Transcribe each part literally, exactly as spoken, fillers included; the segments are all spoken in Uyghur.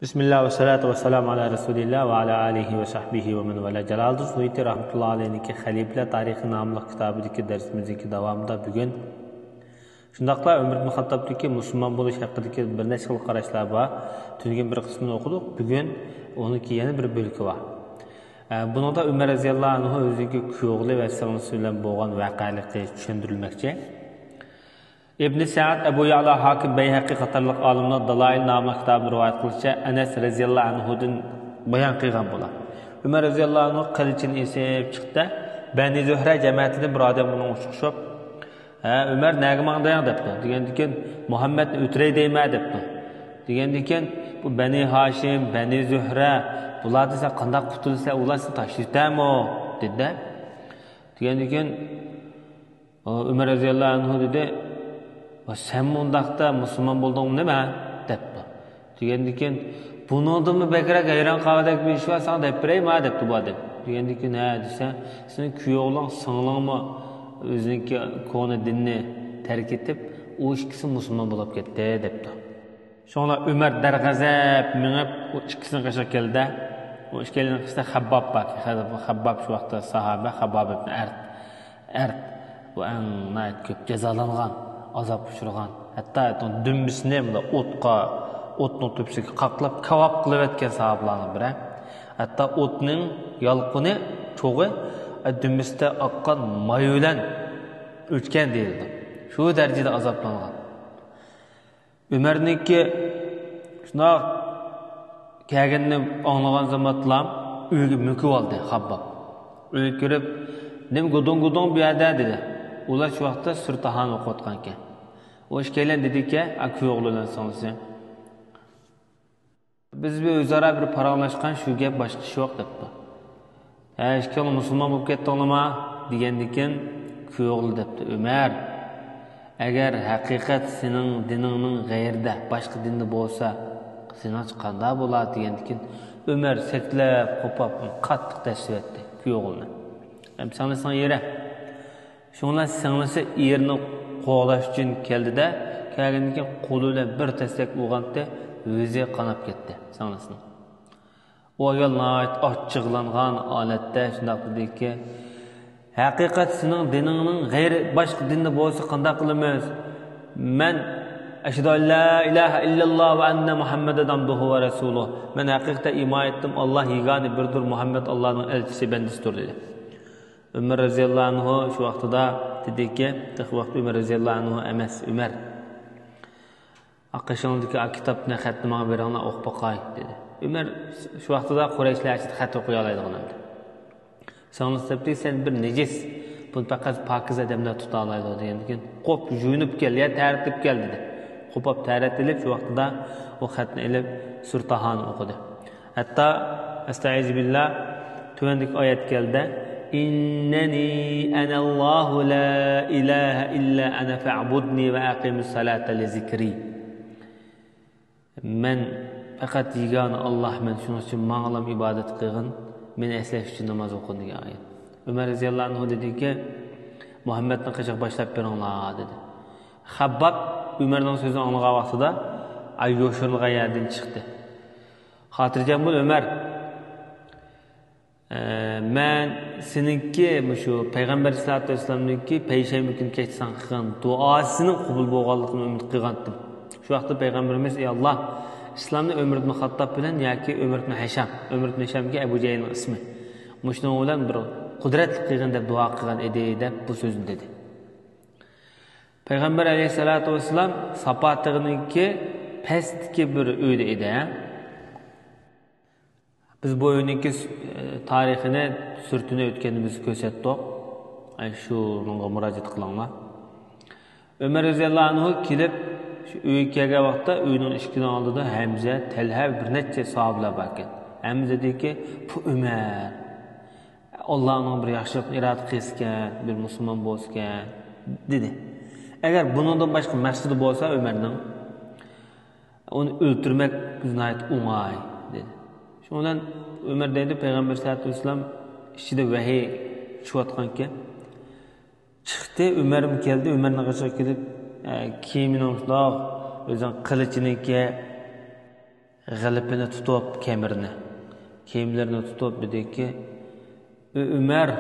بىسمىللا ۋەسسالاتۇ ۋەسسالامۇ ئالا رەسۇلىللا ۋە ئالا ئالىھى ۋە سەھبىھى ۋە مەن ۋالا. جالالىدىن سۇيۇتى رەھمەتۇللا ئەلەيھنىڭكى خەلىپىلەر تارىخى ناملىق كىتابىدىكى دەرسىمىزنىڭكى داۋامىدا بۈگۈن شۇنداقلا ئۆمەر ئىبن خاتتابتىكى مۇسۇلمان بولۇش ھەققىدىكى بىر نەچچە خىل قاراشلار بار. تۈنۈگۈن بىر قىسمىنى ئوقۇدۇق، بۈگۈن ئۇنىڭكى يەنە بىر بۆلىكى بار. ئە، بۇنىڭدا ئۆمەر رەزىياللاھۇ ئەنھۇ ئۆزىنىڭكى كۈيئوغلى ۋە سىڭلىسى بىلەن بولغان ۋەقەلىكى چۈشەندۈرۈلمەكچى. ئىبنى سەئد، ئەبۇ يەئلا، ھاكىم، بەيھەقى قاتارلىق ئالىملار دالايىل ناملىق كىتابىدا رىۋايەت قىلىشىچە، ئەنەس رەزىياللاھۇ ئەنھۇدىن بايان قىلغان بۇلار. ئۆمەر رەزىياللاھۇ ئەنھۇ قىلىچىنى ئېسىپ چىقتى. بەنى زۆھرە جەمەتىدىن بىر ئادەم ئۇنىڭغا چىقىشىپ، ھە، ئۆمەر، نەگە ماڭدىڭ؟ دەپتۇ. دېگەندىكىن، مۇھەممەدنى ئۆتۈرەي دەيمەن، دەپتۇ. دېگەندىكىن، بۇ بەنى ھاشىم، بەنى زۆھرە، بۇلاردىن سەن قانداق قۇتۇلىسەن، ئۇلار سېنى تاشلىۋېتەرمۇ؟ دېدى. دېگەندىكىن، ئۇ ئۆمەر رەزىياللاھۇ ئەنھۇ دېدى، «ۋە سەنمۇ ئۇنداقتا مۇسۇلمان بولدۇڭمۇ نېمە؟» دەپتۇ. دېگەندىكىن، «بۇنىڭدىنمۇ بەكرەك ھەيران قالغۇدەك بىر ئىش بار، ساڭا دەپ بېرەيمۇ؟» دەپتۇ بۇ ئادەم. دېگەندىكىن، «ھە» دېسە، «سېنىڭ كۈيئوغلۇڭ، سىڭلىڭمۇ ئۆزىنىڭكى كونا دىنىنى تەرك ئېتىپ، ئۇ ئىككىسى مۇسۇلمان بولۇپ كەتتى» دەپتۇ. شۇڭا ئۆمەر دەرغەزەپ مېڭىپ، ئۇ ئىككىسىنىڭ قېشىغا كەلدى. ئۇ ئىككىيلەننىڭ قېشىدا خەبباب بار. خەبباب شۇ ۋاقىتتا ساھابە، خەبباب ئىبن ئەرت. ئەرت. بۇ ئەڭ ناھايىتى كۆپ جازالانغان، ئازابقا ئۇچرىغان. ھەتتا دۈمبىسىنى مۇنداق ئوتقا، ئوتنىڭ تۆپىسىگە قاقلاپ، كاۋاپ قىلىۋەتكەن ساھابىلارنىڭ بىرى. ھەتتا ئوتنىڭ يالقۇنى، چوغى، دۈمبىسىدە ئاققان ماي بىلەن ئۆچكەن دېيىلىدۇ. شۇ دەرىجىدە ئازابلانغان. ئۆمەرنىڭكى شۇنداق كەلگىنىنى ئاڭلىغان زامانلام ئۆيگە مۆكۈۋالدى خابباب. ئۆيگە كىرىپ، «نېمە گۇدۇڭ-گۇدۇڭ بۇ يەردە؟» دېدى. ئۇلار شۇ ۋاقىتتا سۈرە تاھانى ئوقۇۋاتقانىكەن. ئۇ ئىككىيلەن دېدىكەن، ئا، كۈيئوغلى بىلەن سىڭلىسى، «بىز بىر ئۆزئارا بىر پاراڭلاشقان، شۇ گەپ، باشقا ئىش يوق» دەپتۇ. «ھە، ئىككىڭلار مۇسۇلمان بولۇپ كەتتىڭلارما؟» دېگەندىكىن، كۈيئوغلى دەپتۇ، «ئۆمەر، ئەگەر ھەقىقەت سېنىڭ دىنىڭنىڭ غەيرىدە، باشقا دىندا بولسا، سېنىڭچە قانداق بولار؟» دېگەندىكىن، ئۆمەر سەكلەپ، قوپاپ، قاتتىق دەسسىۋەتتى كۈيئوغلىنى. ھەم سىڭلىسىنىڭ ئېرى. شۇڭا سىڭلىسى ئېرىنى قوغلاش ئۈچۈن كەلدى-دە، كەلگەندىن كېيىن قولى بىلەن بىر تەسلەك ئۇرغانتى، ئۆزى قاناپ كەتتى سىڭلىسىنىڭ. ئۇ ئايال ناھايىتى ئاچچىقلانغان ھالەتتە شۇنداق دېدىكى، «ھەقىقەت سېنىڭ دىنىڭنىڭ غەيرى باشقا دىندا بولسا قانداق قىلىمىز؟ مەن ئەشھەدۇ ئەن لا ئىلاھە ئىللەللا ۋە ئەننە مۇھەممەدەن ئابدۇھۇ ۋە رەسۇلۇھ. مەن ھەقىقەتەن ئىمان ئېيتتىم، ئاللا يېگانە بىردۇر، مۇھەممەد ئاللانىڭ ئەلچىسى، بەندىسىدۇر» دېدى. ئۆمەر رەزىياللاھۇ ئەنھۇ شۇ ۋاقتىدا دېدىكى، تېخى ۋاقىت ئۆمەر رەزىياللاھۇ ئەنھۇ ئەمەس، ئۆمەر. «قېشىڭدىكى ئا كىتابنى، خەتنى ماڭا بېرىڭلار، ئوقۇپ باقاي» دېدى. ئۆمەر شۇ ۋاقتىدا قۇرەيشلەر ئىچىدە خەت ئوقۇيالايدىغان ئەمدى. سىڭلىسى دەپتۇ، «سەن بىر نىجىس، بۇنى پەقەت پاكىزە ئادەملەر تۇتالايدۇ» دېگەندىكىن، «قوپ، يۇيۇنۇپ كەل يا تەرەتلىپ كەل» دېدى. قوپاپ تەرەت ئېلىپ، شۇ ۋاقتىدا ئۇ خەتنى ئېلىپ سۈرە تاھانى ئوقۇدى. ھەتتا، ئەستەئىزۇبىللا، تۆۋەندىكى ئايەت كەلدى، «ئىننەنى ئەنەللاھۇ لا ئىلاھە ئىللا ئەنە فەئبۇدنى ۋە ئەقىمۇسسالاتا لىزىكرى.» «مەن پەقەت يېگانە ئاللا، مەن شۇنىڭ ئۈچۈن ماڭىلام ئىبادەت قىلغىن، مېنى ئەسلەش ئۈچۈن ناماز ئوقۇڭ» دېگەن ئايەت. ئۆمەر رەزىياللاھۇ ئەنھۇ دېدىكى، «مۇھەممەدنىڭ قېشىغا باشلاپ بېرىڭلار» دېدى. خەبباب ئۆمەرنىڭ سۆزىنى ئاڭلىغان ۋاقتىدا، ئاي يوشۇرۇنغان يەردىن چىقتى. «خاتىرجەم بول، ئۆمەر. ئە، مەن سېنىڭكى مۇشۇ پەيغەمبەر ئەلەيھىسسالاتۇ ۋەسسالامنىڭكى پەيشەنبە كۈنى كەچتە ساڭا قىلغان دۇئاسىنىڭ قوبۇل بولغانلىقىنى ئۈمىد قىلغانتىم. شۇ ۋاقىتتا پەيغەمبىرىمىز، ئى ئاللا، ئىسلامنى ئۆمەر ئىبن خاتتاب بىلەن ياكى ئۆمەر ئىبن ھىشام، ئۆمەر ئىبن ھىشام دېگەن ئەبۇ جەھىلنىڭ ئىسمى، مۇشۇنىڭ بىلەن بىر قۇدرەتلىك قىلغىن دەپ دۇئا قىلغان ئىدى» دەپ بۇ سۆزنى دېدى. پەيغەمبەر ئەلەيھىسسالاتۇ ۋەسسالام ساپا تېغىنىڭكى پەستىكى بىر ئۆيدە ئىدى. بىز بۇ ئۆينىڭكى سۈ-، تارىخىنى، سۈرىتىنى ئۆتكەندە بىز كۆرسەتتۇق. ئەي، شۇنىڭغا مۇراجىئەت قىلىڭلار. ئۆمەر رەزىياللاھۇ ئەنھۇ كېلىپ، شۇ ئۆيگە كەلگەن ۋاقىتتا ئۆينىڭ ئىشىكىنىڭ ئالدىدا ھەمزە، تەلھە، بىر نەچچە ساھابىلەر باركەن. ھەمزە دېدىكى، «بۇ ئۆمەر. ئاللانىڭ بىر ياخشىلىقنى ئىرادە قىلسىكەن، بىر مۇسۇلمان بولسىكەن» دېدى. «ئەگەر بۇنىڭدىن باشقا مەقسىتى بولسا ئۆمەرنىڭ، ئۇنى ئۆلتۈرمەك بىز ناھايىتى ئوڭاي» دېدى. شۇنىڭ بىلەن ئۆمەر دەيدۇ، پەيغەمبەر سەللەللاھۇ ئەلەيھى ۋەسەللەم ئىچىدە ۋەھىي چۈشۈۋاتقانكەن. چىقتى، ئۆمەرمۇ كەلدى، ئۆمەرنىڭ قېشىغا كېلىپ، ئە، كىيىمىنىڭ شۇنداق، ئۆزىنىڭ قىلىچىنىڭكى غىلىپىنى تۇتۇپ، كەمىرىنى، كىيىملىرىنى تۇتۇپ دېدىكى، ئۆ-، ئۆمەر،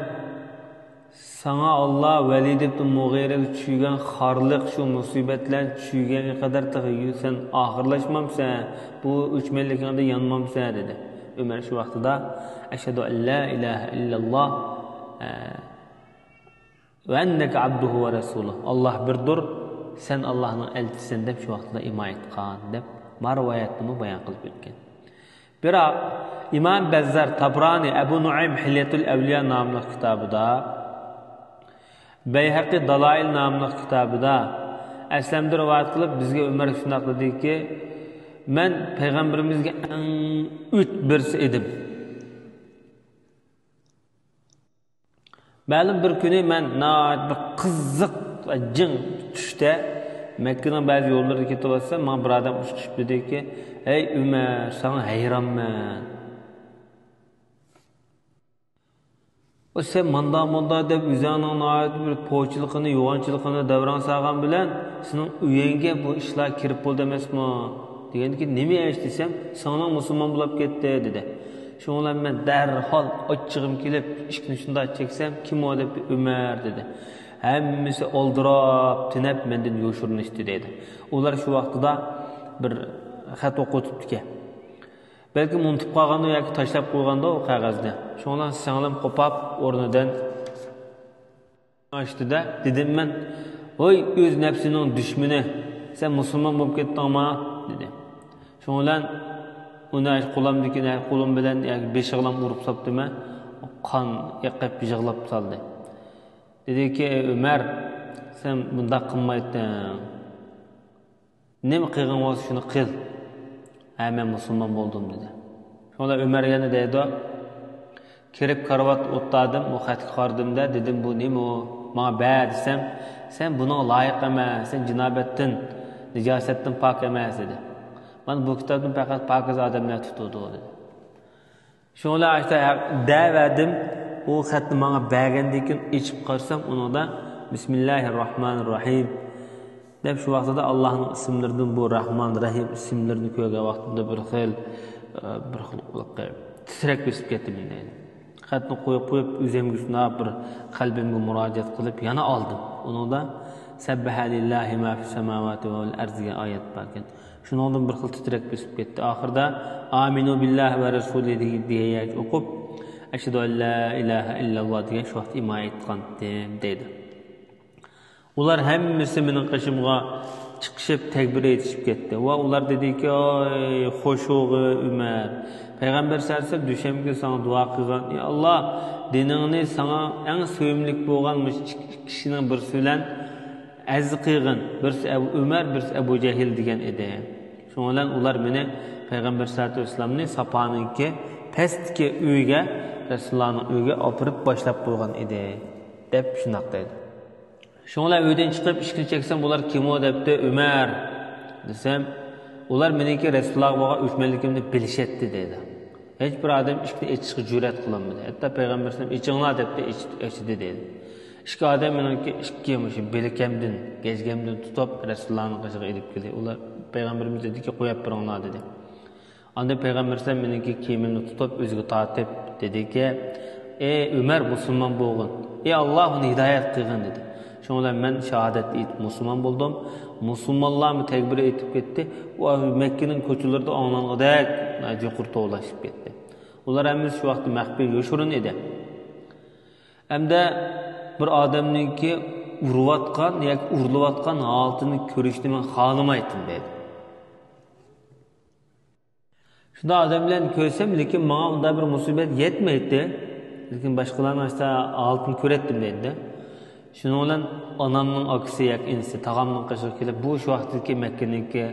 ساڭا ئاللا ۋەلىد ئىبن مۇغىرەگە چۈشۈرگەن خارلىق، شۇ مۇسىبەتلەرنى چۈشۈرگەنگە قەدەر تېخى سەن ئاخىرلاشمامسەن، بۇ ئۆچمەنلىكىڭدە يانمامسەن؟ دېدى. ئۆمەر شۇ ۋاقتىدا، ئەشھەدۇ ئەن لا ئىلاھە ئىللەللا، ئە، ۋە ئەننەكە ئەبدۇھۇ ۋە رەسۇلۇھ، ئاللا بىردۇر، سەن ئاللانىڭ ئەلچىسىسەن دەپ شۇ ۋاقتىدا ئىمان ئېيتقان دەپ ما رىۋايەتنىمۇ بايان قىلىپ ئۆتكەن. بىراق، ئىمام بەززار، تابرانى، ئەبۇ نۇئەيم ھىليەتۇل ئەۋلىيا ناملىق كىتابىدا، بەيھەقى دالايىل ناملىق كىتابىدا ئەسلەمدىن رىۋايەت قىلىپ، بىزگە ئۆمەر شۇنداق دېدىكى، مەن پەيغەمبىرىمىزگە ئەڭ ئۆچ بىرسى ئىدىم. مەلۇم بىر كۈنى مەن ناھايىتى بىر قىزىق، جىڭ چۈشتە مەككىنىڭ بەزى يوللىرىدا كېتىۋاتسام، ماڭا بىر ئادەم ئۇچقۇچۇپ دېدىكى، ھەي ئۆمەر، ساڭا ھەيرانمەن. ئۇ سەن ماندا مۇندا دەپ ئۆزۈڭنىڭ ناھايىتى بىر پوچىلىقىنى، يوغانچىلىقىنى دەۋراڭ سالغان بىلەن سېنىڭ ئۆيۈڭگە بۇ ئىشلار كىرىپ بولدى ئەمەسمۇ؟ دېگەندىكىن، نېمە ئىش دېسەم، سىڭلىڭ مۇسۇلمان بولاپ كەتتى، دېدى. شۇنىڭ بىلەن مەن دەرھال ئاچچىقىم كېلىپ، ئىشىكنى شۇنداق چەكسەم، كىم ئۇ دەپتۇ، ئۆمەر، دېدى. ھەممىسى ئالدىراپ، تېنەپ مەندىن يوشۇرۇنۇشتى، دېدى. ئۇلار شۇ ۋاقتىدا بىر خەت ئوقۇۋېتىپتىكەن. بەلكىم ئۇنتۇپ قالغاندۇ ياكى تاشلاپ قويغاندۇ ئۇ قەغەزنى. شۇڭا سىڭلىم قوپاپ ئورنىدىن ئاچتى-دە، دېدىم مەن، ھوي ئۆز نەپسىنىڭ دۈشمىنى، سەن مۇسۇلمان بولۇپ كەتتىڭما؟ دېدى. شۇنىڭ بىلەن ئۇنى قولۇمدىكى، قولۇم بىلەن ياكى بېشىغىلا ئۇرۇپ ساپتىمەن، قان ئېقىپ يىغلاپ سالدى. دېدىكى، ئەي ئۆمەر، سەن بۇنداق قىلمايتتىڭ. نېمە قىلغىنىڭ بولسا شۇنى قىل. ھە، مەن مۇسۇلمان بولدۇم، دېدى. شۇڭا ئۆمەر يەنە دەيدۇ، كىرىپ كارىۋات ئولتۇردۇم، ئۇ خەتكە قارىدىم-دە، دېدىم، بۇ نېمە ئۇ؟ ماڭا بەر دېسەم، سەن بۇنىڭغا لايىق ئەمەس، سەن جىنابەتتىن، نىجاسەتتىن پاك ئەمەس، دېدى. مانا بۇ كىتابتىن پەقەت پاكىز ئادەملەر تۇتىدۇ، دېدى. شۇڭا ئاشۇنداق دەۋەردىم، ئۇ خەتنى ماڭا بەرگەندىن كېيىن ئېچىپ قارىسام، ئۇنىڭدا بىسمىللاھىر راھمانىر راھىم دەپ شۇ ۋاقتىدا ئاللانىڭ ئىسىملىرىدىن بۇ راھمان، راھىم ئىسىملىرىنى كۆرگەن ۋاقتىمدا بىر خىل، بىر خىل تىترەك بېسىپ كەتتى مېنى، دەيدۇ. خەتنى قويۇپ، قويۇپ، ئۆزۈمگە شۇنداق بىر قەلبىمگە مۇراجىئەت قىلىپ يەنە ئالدىم. ئۇنىڭدا سەببەھە لىللاھى ما فىس سەماۋاتى ۋە ۋەل ئەرز دېگەن ئايەت باركەن. شۇنىڭدىن بىر خىل تىترەك بېسىپ كەتتى. ئاخىرىدا ئامىنۇ بىللاھى ۋە رەسۇلى دېگەن يەرگە ئوقۇپ، ئەشھەدۇ ئەن لا ئىلاھە ئىللەللا دېگەن شۇ ۋاقىت ئىمان ئېيتقانتىم، دەيدۇ. ئۇلار ھەممىسى مېنىڭ قېشىمغا چىقىشىپ، تەكبىر ئېيتىشىپ كەتتى. ۋە ئۇلار دېدىكى، ئاي، خۇشۇغى ئۆمەر. پەيغەمبەر سەللەللاھۇ ئەلەيھى ۋەسەللەم دۈشەنبە كۈنى ساڭا دۇئا قىلغان، ئى ئاللا، دىنىڭنى ساڭا ئەڭ سۆيۈملۈك بولغان مۇشۇ ئىككى كىشىنىڭ بىرسى بىلەن ئەز قىلغىن، بىرسى ئەبۇ ئۆمەر، بىرسى ئەبۇ جەھىل دېگەن ئىدى. شۇنىڭ بىلەن ئۇلار مېنى پەيغەمبەر سەللەللاھۇ ئەلەيھى ۋەسەللەمنى ساپانىڭكى پەستىكى ئۆيىگە، رەسۇلۇللانىڭ ئۆيىگە ئاپىرىپ باشلاپ قويغان ئىدى، دەپ شۇنداق دەيدۇ. شۇنىڭ بىلەن ئۆيدىن چىقىپ ئىشىكنى چەكسەم، ئۇلار كىم ئۇ دەپتۇ، ئۆمەر دېسەم، ئۇلار مېنىڭكى رەسۇلۇللاغا بولغان ئۆچمەنلىكىمنى بىلىشەتتى، دەيدۇ. ھېچ بىر ئادەم ئىشىكنى ئېچىشقا جۈرئەت قىلالمىدى. ھەتتا پەيغەمبەر ئەلەيھىسسالام ئېچىڭلار دەپتۇ، ئېچ-، ئېچىدى دەيدۇ. ئىككى ئادەم مېنىڭكى ئىككى مۇشۇ بىلىكەمدىن، گەجگەمدىن تۇتۇپ رەسۇلۇللانىڭ قېشىغا ئېلىپ كەلدى. ئۇلار پەيغەمبىرىمىز دېدىكى، قويۇپ بېرىڭلار دېدى. ئاندىن پەيغەمبەر ئەلەيھىسسالام مېنىڭكى كىيىمىمنى تۇتۇپ ئۆزىگە تارتىپ دېدىكى، ئەي ئۆمەر، مۇسۇلمان بولغىن، ئەي ئاللا ئۇنى ھىدايەت قىلغىن دېدى. شۇنىڭ بىلەن مەن شاھادەت ئېيتىپ مۇسۇلمان بولدۇم. مۇسۇلمانلارمۇ تەكبىر ئېيتىپ كەتتى. ئۇ مەككىنىڭ كوچىلىرىدا ئاڭلانغۇدەك يۇقىرى توۋلاشىپ كەتتى. ئۇلار ھەممىسى شۇ ۋاقىتتا مەخپىي يوشۇرۇن ئىدى. ئەمدى بىر ئادەمنىڭكى ئۇرۇۋاتقان ياكى ئۇرۇلۇۋاتقان ھالىتىنى كۆرۈشنى مەن خالىمايتتىم دەيدۇ. شۇنداق ئادەملەرنى كۆرسەم، لېكىن ماڭا ئۇنداق بىر مۇسىبەت يەتمەيتتى. لېكىن باشقىلارنىڭ ئاشتا ھالىتىنى كۆرەتتىم دەيدۇ. شۇنىڭ بىلەن ئانامنىڭ ئاكىسى ياكى ئىنىسى تاغامنىڭ قېشىغا كېلىپ، بۇ شۇ ۋاقىتتىكى مەككىنىڭكى،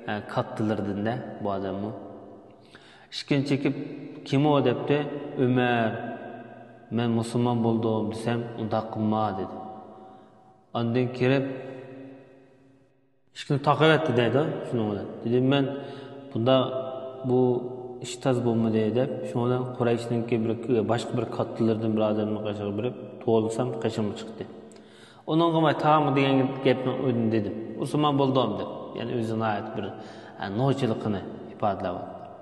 ئە، كاتتىلىرىدىن-دە بۇ ئادەممۇ. ئىشىكنى چېكىپ، كىم ئۇ دەپتۇ، ئۆمەر، مەن مۇسۇلمان بولدۇم دېسەم، ئۇنداق قىلما دېدى. ئاندىن كىرىپ، ئىشىكنى تاقىۋەتتى دەيدۇ، شۇنىڭ بىلەن. دېدىم مەن، بۇنداق، بۇ ئىش تاز بولمىدى دەپ، شۇنىڭ بىلەن قۇرەيشنىڭكى بىر، باشقا بىر كاتتىلىرىدىن بىر ئادەمنىڭ قېشىغا بېرىپ، توۋلىسام قېشىمغا چىقتى. ئۇنىڭغا مەن تاغامغا دېگەن گەپنىڭ ئۆزىنى دېدىم. مۇسۇلمان بولدۇم دەپ. يەنى ئۆزى ناھايىتى بىر، ھە، نوچىلىقىنى ئىپادىلەۋاتىدۇ.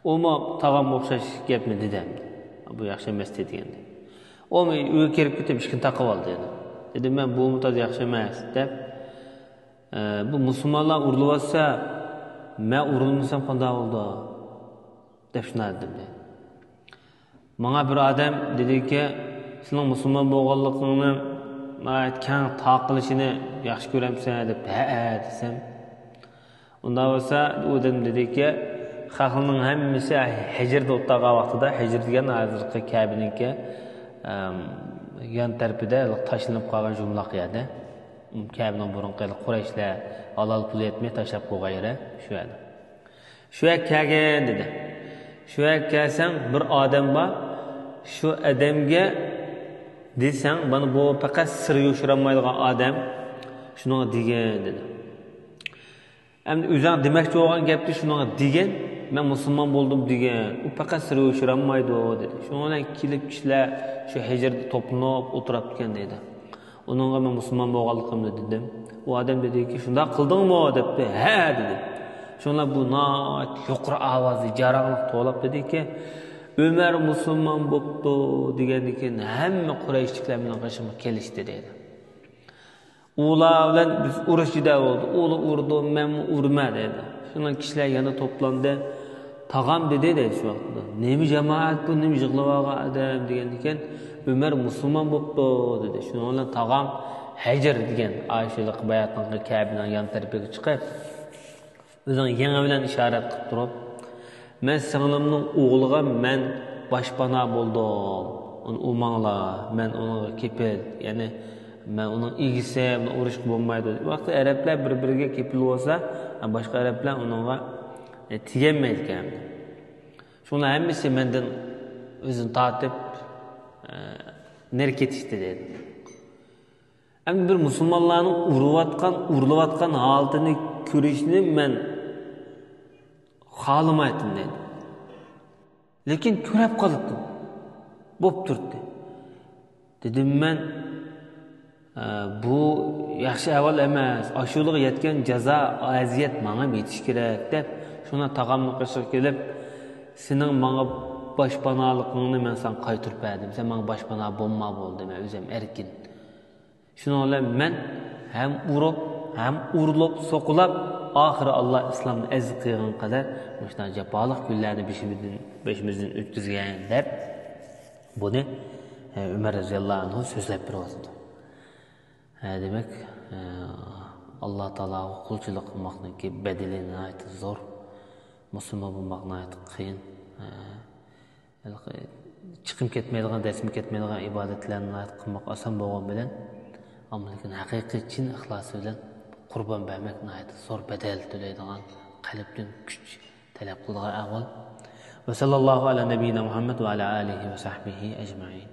ئۇمۇ تاغام ئوخشاش گەپنى دېدى ئەمدى. بۇ ياخشى ئەمەس دېگەندە. ئۇمۇ ئۆيگە كىرىپ كېتىپ ئىشىكنى تاقىۋالدى يەنە. دېدى، مەن بۇمۇ تازا ياخشى ئەمەس دەپ، ئە، بۇ مۇسۇلمانلار ئۇرۇلۇۋاتسا، مەن ئۇرۇلمىسام قانداق بولىدۇ؟ دەپ شۇنداق دېدىم. ماڭا بىر ئادەم دېدىكى، سېنىڭ مۇسۇلمان بولغانلىقىڭنى ناھايىتى كەڭ تارقىلىشىنى ياخشى كۆرەمسەن دەپ، ھەئە دېسەم، ئۇنداق بولسا، ئۇ ئادەم دېدىكى، خەقنىڭ ھەممىسى ھەجردە ئولتۇرغان ۋاقتىدا، ھەجر دېگەن ھازىرقى كەبىنىڭكى، ئەم، يان تەرىپىدە تاشلىنىپ قالغان يۇمىلاق يەردە. كەبىنىڭ بۇرۇنقى قۇرەيشلەر ھالال پۇل يەتمەي تاشلاپ قويغان يېرى شۇ يەردە. شۇ يەرگە كەلگىن دېدى. شۇ يەرگە كەلسەڭ، بىر ئادەم بار، شۇ ئادەمگە دېسەڭ، مانا بۇ پەقەت سىر يوشۇرالمايدىغان ئادەم، شۇنىڭغا دېگىن دېدى. ئەمدى ئۆزۈڭ دېمەكچى بولغان گەپنى شۇنىڭغا دېگىن، مەن مۇسۇلمان بولدۇم دېگىن، ئۇ پەقەت سىر يوشۇرالمايدۇ دېدى. شۇنىڭ بىلەن كېلىپ كىشىلەر شۇ ھەجردە توپلىنىپ ئولتۇرۇپتىكەن دەيدۇ. ئۇنىڭغا مەن مۇسۇلمان بولغانلىقىمنى دېدىم. ئۇ ئادەم دېدىكى، شۇنداق قىلدىڭمۇ دەپتۇ. ھە دېدى. شۇڭا بۇ ناھايىتى يۇقىرى ئاۋازدا جاراڭلىق توۋلاپ دېدىكى، ئۆمەر مۇسۇلمان بوپتۇ دېگەندىن كېيىن ھەممە قۇرەيشلىكلەر مېنىڭ قېشىمغا كېلىشتى دەيدۇ. ئۇلار بىلەن بىز ئۇرۇش جېدەل بولدى. ئۇلار ئۇرىدۇ، مەنمۇ ئۇرىمەن دەيدۇ. شۇنىڭ كىشىلەر يەنە توپلاندى. تاغام دېدى دەيدۇ شۇ ۋاقىتتا. نېمە جامائەت بۇ، نېمە يىغلىۋالغان ئادەم دېگەندىكىن، ئۆمەر مۇسۇلمان بوپتۇ دېدى. شۇنىڭ بىلەن تاغام ھەجر دېگەن ئاشۇ باياتىنقى كەبىنىڭ يان تەرىپىگە چىقىپ، ئۆزىنىڭ يېڭى بىلەن ئىشارەت قىلىپ تۇرۇپ، مەن سىڭلىمنىڭ ئوغلىغا مەن باشپانا بولدۇم. ئۇنى ئۇرماڭلار، مەن ئۇنىڭغا كېپىل، يەنى مەن ئۇنىڭ ئىگىسى، بۇنى ئۇرۇشقا بولمايدۇ. بۇ ۋاقىتتا ئەرەبلەر بىر-بىرىگە كېپىل بولسا، باشقا ئەرەبلەر ئۇنىڭغا، ئە، تېگەلمەيدىكەن. شۇڭلار ھەممىسى مەندىن ئۆزىنى تارتىپ، ئە، نېرى كېتىشتى دېدى. ئەمدى بىر مۇسۇلمانلارنىڭ ئۇرۇۋاتقان، ئۇرۇلۇۋاتقان ھالىتىنى كۆرۈشنى مەن خالىمايتتىم دەيدۇ. لېكىن كۆرۈپ قالاتتىم. بوپ تۇرتتى. دېدىم مەن، ئە، بۇ ياخشى ئەھۋال ئەمەس. ئاشۇلىغا يەتكەن جازا، ئەزىيەت ماڭا يېتىشى كېرەك دەپ، شۇڭا تاغامنىڭ قېشىغا كېلىپ، سېنىڭ ماڭا باشپانالىقىڭنى مەن ساڭا قايتۇرۇپ بەردىم. سەن ماڭا باشپانا بولما بولدى، مەن ئۆزۈم ئەركىن. شۇنىڭ بىلەن مەن ھەم ئۇرۇپ، ھەم ئۇرۇلۇپ، سوقۇلاپ، ئاخىرى ئاللا ئىسلامنى ئەزىز قىلغان قەدەر مۇشۇنداق جاپالىق كۈنلەرنى بېشىمىزدىن، بېشىمىزدىن ئۆتكۈزگەن دەپ، بۇنى، ئە، ئۆمەر رەزىياللاھۇ ئەنھۇ سۆزلەپ بېرىۋاتىدۇ. ھە، دېمەك، ئە، ئاللا تائالاغا قۇلچىلىق قىلماقنىڭكى بەدىلى ناھايىتى زور. مۇسۇلمان بولماق ناھايىتى قىيىن. ئە، ھېلىقى چىقىم كەتمەيدىغان، دەسمە كەتمەيدىغان ئىبادەتلەرنى ناھايىتى قىلماق ئاسان بولغان بىلەن، ئەمما لېكىن ھەقىقىي چىن ئىخلاسى بىلەن قۇربان بەرمەك ناھايىتى زور بەدەل تۆلەيدىغان، قەلبتىن كۈچ تەلەپ قىلىدىغان ئەھۋال. وصلى الله على نبينا محمد وعلى آله وصحبه أجمعين.